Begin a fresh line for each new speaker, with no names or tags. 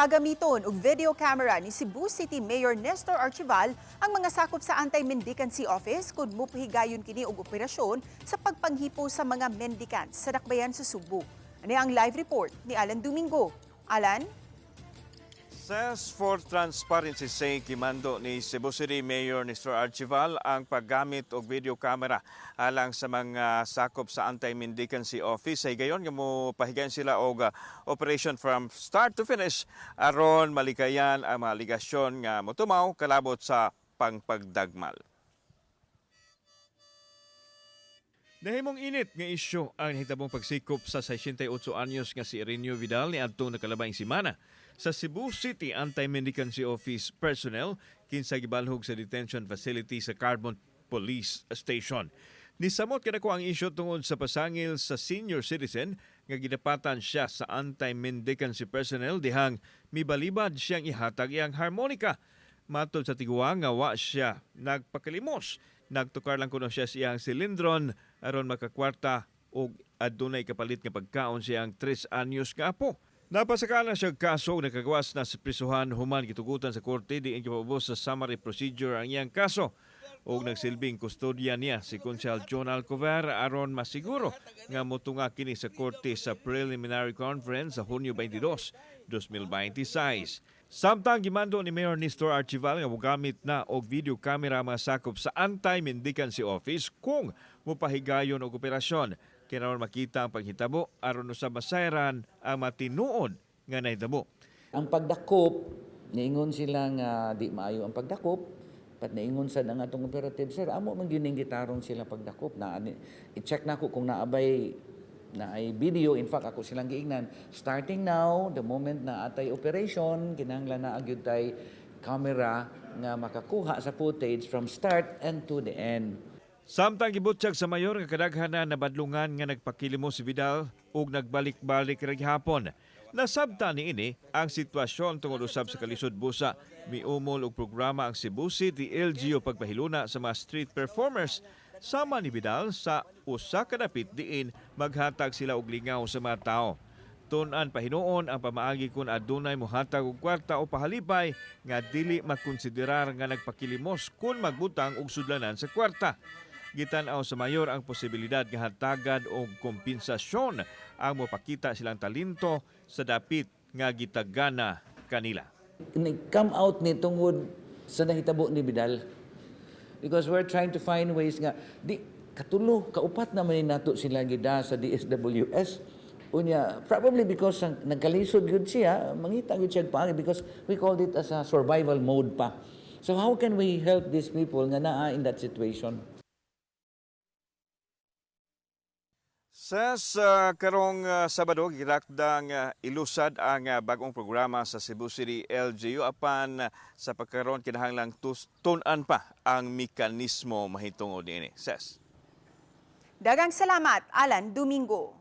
Pagamiton og video camera ni Cebu City Mayor Nestor Archival ang mga sakop sa Anti-Mendicancy Office kung mupahigayon kini og operasyon sa pagpanghipo sa mga mendicants sa dakbayan sa Sugbo. Ani ang live report ni Alan Domingo. Alan?
Says for transparency sake, gimando ni Cebu City Mayor Nestor Archival ang paggamit og video camera alang sa mga sakop sa Anti-Mendicancy Office. Sa higayon nga mo pahigayon sila og operation from start to finish aron malikayan ang mga alegasyon nga motumaw kalabot sa pangpagdagmal. Nahimong init nga isyu ang nahitabong pagsikop sa 68 anyos nga si Ireneo Vidal ni adtong nakalabaing semana sa Cebu City Anti-Mendicancy Office personnel kinsa gibalhog sa detention facility sa Carbon Police Station. Nisamot kanako ang isyu tungod sa pasangil sa senior citizen nga gidapatan siya sa anti-mendicancy personnel dihang mibalibad siyang ihatag iyang harmonica. Matod sa tiguang nga wa siya nagpakalimos. Nagtukar lang kuno siya sa iyang silindron aron makakwarta og adunay kapalit nga pagkaon siyang 3 anyos nga apo. Napasaka na siya kaso ug nakagawas na sa prisuhan human gitugutan sa korte diin gipaubos sa summary procedure ang iyang kaso ug nagsilbing kustodya niya si Konsehal John Alcover aron masiguro nga motunga kini sa korte sa preliminary conference sa Hunyo 22, 2026. Samtang gimando ni Mayor Nestor Archival nga mogamit na og video camera mga sakop sa Anti-Mendicancy Office kung mopahigayon og operasyon. Kinaron makita ang paghitabo aron usab masayran ang matinuod nga nahitabo.
Ang pagdakop, niingon sila nga di maayo ang pagdakop, pat niingon sad ang atong operative, "Sir, amo man gyud ning gitarong sila pagdakop." Na i-check nako kung naabay na ay video. In fact, ako silang giingnan, starting now, the moment na atay operation, kinahanglan na gyud tay camera nga makakuha sa footage from start and to the end.
Samtang gibutyag sa mayor nga kadaghan na nabadlungan nga nagpakilimos si Vidal ug nagbalik-balik ra gihapon. Nasabta niini ang sitwasyon tungod usab sa kalisod busa. Miumol og programa ang Cebu City LGU pagpahiluna sa mga street performers sama ni Vidal sa usa ka dapit diin maghatag sila og lingaw sa mga tao. Tun-an pahinuon ang pamaagi kung adunay mohatag og kwarta o pahalipay nga dili makonsiderar nga nagpakilimos kung magbutang og sudlanan sa kwarta. Gitan-aw sa mayor ang posibilidad nga hatagan og kompensasyon ang mopakita silang talento sa dapit nga gitagana kanila.
Come out ni tungod sa nahitabo ni Vidal. Because we're trying to find ways nga di katulo, kaupat naman ni nato sila gida sa DSWS. Unya, probably because ang nagkalisod gyud siya, mangita gyud siya paagi because we called it as a survival mode pa. So how can we help these people nga naa in that situation?
Sa karong Sabado, girakdang ilusad ang bagong programa sa Cebu City LGU apan sa pagkaron kinahanglang tun-an pa ang mekanismo mahitungod niini. Ses.
Daghang salamat, Alan Domingo.